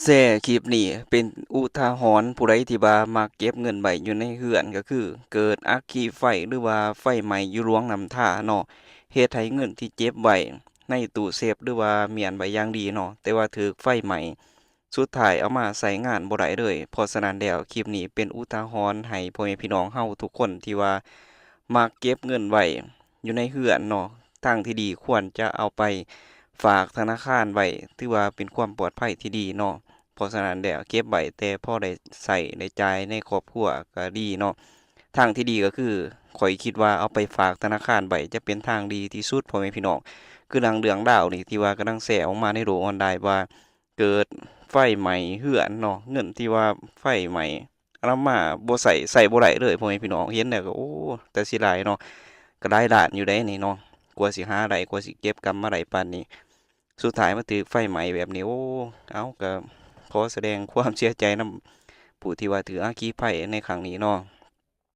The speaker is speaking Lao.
ແຊຄລິບນີ້ເປັນອຸທາຫອນ ຜູ້ໃດທີ່ວ່າມັກເກັບເງິນໄວ້ຢູ່ໃນເຮືອນ ກໍຄືເກີດອັກຄີໄຟ ຫຼືວ່າໄຟໄໝ້ຢູ່ຫຼວງນ້ຳທາເນາະ ເຮັດໃຫ້ເງິນທີ່ເກັບໄວ້ໃນຕູ້ເຊຟ ຫຼືວ່າມ້ຽນໄວ້ຢ່າງດີເນາະ ແຕ່ວ່າຖືກໄຟໄໝ້ ສຸດທ້າຍເອົາມາໃຊ້ງານບໍ່ໄດ້ເລີຍ. ເພາະສະນັ້ນແລ້ວ ຄລິບນີ້ເປັນອຸທາຫອນໃຫ້ພໍ່ແມ່ພີ່ນ້ອງເຮົາທຸກຄົນທີ່ວ່າມັກເກັບເງິນໄວ້ຢູ່ໃນເຮືອນເນາະ, ທາງທີ່ດີຄວນຈະເອົາໄປຝາກທະນາຄານໄວ້ ຖືວ່າເປັນຄວາມປອດໄພທີ່ດີເນາະ. ເພາະສະນັ້ນແລ້ວ ເກັບໄວ້ແຕ່ພໍໄດ້ໃຊ້ໄດ້ຈ່າຍໃນຄອບຄົວກໍດີເນາະ. ທາງທີ່ດີກໍຄື ຂ້ອຍຄິດວ່າເອົາໄປຝາກທະນາຄານໄວ້ຈະເປັນທາງດີທີ່ສຸດພໍ່ແມ່ພີ່ນ້ອງ. ຄືດັ່ງເລື່ອງລາວນີ້ທີ່ວ່າກຳລັງແຊອອກມາໃນໂລກອອນລາຍວ່າ ເກີດໄຟໄໝ້ເຮືອນເນາະ, ເງິນທີ່ວ່າໄຟໄໝ້ ເອົານຳມາບໍ່ໃຊ້ ໃຊ້ບໍ່ໄດ້ເລີຍພໍ່ແມ່ພີ່ນ້ອງ. ເຫັນແລ້ວກໍ ໂອ້ ແຕ່ເສຍດາຍເນາະ, ກໍຫຼາຍລ້ານຢູ່ເດ້ນີ້ເນາະ, ກວ່າຊິຫາໄດ້ ກວ່າຊິເກັບກຳມາໄດ້ປານນີ້ ສຸດທ້າຍມາຖືກໄຟໄໝ້ແບບນີ້. ໂອ້ ເອົາ ກໍຂໍສະແດງຄວາມເສຍໃຈນຳຜູ້ທີ່ວ່າຖືກອັກຄີໄຟໃນຄັ້ງນີ້ເນາະ.